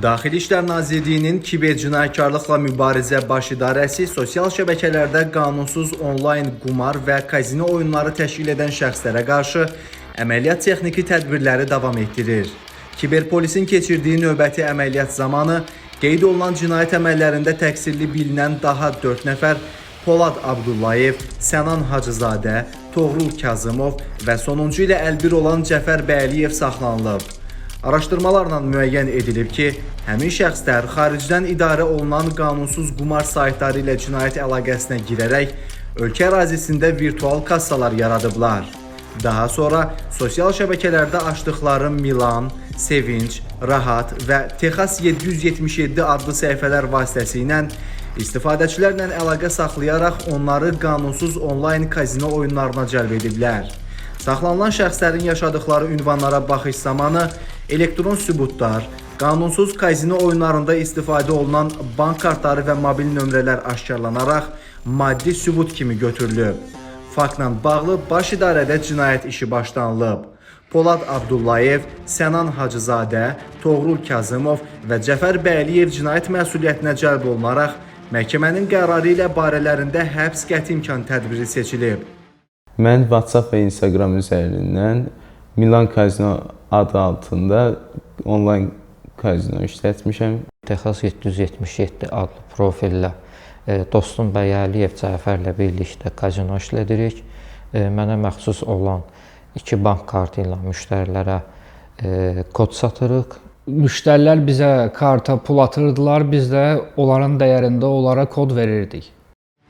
Daxili İşlər Nazirliyinin Kiber Cinayətkarlıqla Mübarizə Baş İdarəsi sosial şəbəkələrdə qanunsuz onlayn qumar və kazino oyunları təşkil edən şəxslərə qarşı əməliyyat texniki tədbirləri davam etdirir. Kiberpolisin keçirdiyi növbəti əməliyyat zamanı qeyd olunan cinayət əməllərində təqsirli bilinən daha 4 nəfər Polad Abdullayev, Sənan Hacızadə, Toğrul Kazımov və sonuncu ilə əlbir olan Cəfər Bəyliyev saxlanılıb. Araşdırmalarla müəyyən edilib ki, həmin şəxslər xaricdən idarə olunan qanunsuz qumar saytları ilə cinayət əlaqəsinə girərək ölkə ərazisində virtual kassalar yaradıblar. Daha sonra sosial şəbəkələrdə açdıqları Milan, Sevinç, Rahat və Texas 777 adlı səhifələr vasitəsilə istifadəçilərlə əlaqə saxlayaraq onları qanunsuz onlayn kazino oyunlarına cəlb ediblər. Saxlanılan şəxslərin yaşadıkları ünvanlara baxış zamanı elektron sübutlar, qanunsuz kazino oyunlarında istifadə olunan bank kartları və mobil nömrələr aşkarlanaraq maddi sübut kimi götürülüb. Faktla bağlı Baş İdarədə cinayət işi başlanılıb. Polad Abdullayev, Sənan Hacızadə, Toğrul Kazımov və Cəfər Bəyliyev cinayət məsuliyyətinə cəlb olunaraq məhkəmənin qərarı ilə barələrində həbs qəti imkan tədbiri seçilib. Mən WhatsApp və Instagram üzərindən Milan Kazino adı altında onlayn kazino işlətmişəm. Texas 777 adlı profillə dostum Bəyəliyev Cəfərlə birlikdə kazino işlədirik. Mənə məxsus olan iki bank kartı ilə müştərilərə kod satırıq. Müştərilər bizə karta pul atırdılar, biz də onların dəyərində onlara kod verirdik.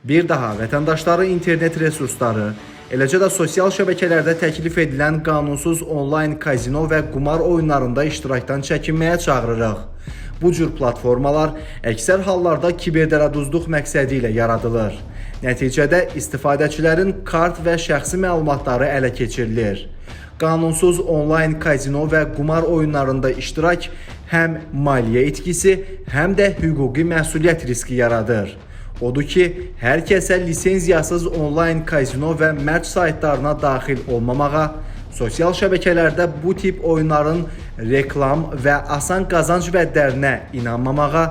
Bir daha vətəndaşları internet resursları, eləcə də sosial şəbəkələrdə təklif edilən qanunsuz onlayn kazino və qumar oyunlarında iştirakdan çəkinməyə çağırırıq. Bu cür platformalar əksər hallarda kiberdələduzluq məqsədi ilə yaradılır. Nəticədə istifadəçilərin kart və şəxsi məlumatları ələ keçirilir. Qanunsuz onlayn kazino və qumar oyunlarında iştirak həm maliyyə itkisi, həm də hüquqi məsuliyyət riski yaradır. Odur ki, hər kəsə lisenziyasız onlayn kazino və mərc saytlarına daxil olmamağa, sosial şəbəkələrdə bu tip oyunların reklam və asan qazanc vədlərinə inanmamağa,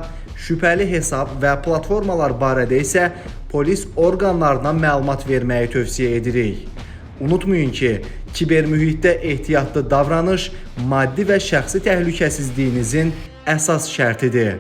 şübhəli hesab və platformalar barədə isə polis orqanlarına məlumat verməyi tövsiyə edirik. Unutmayın ki, kiber mühitdə ehtiyatlı davranış maddi və şəxsi təhlükəsizliyinizin əsas şərtidir.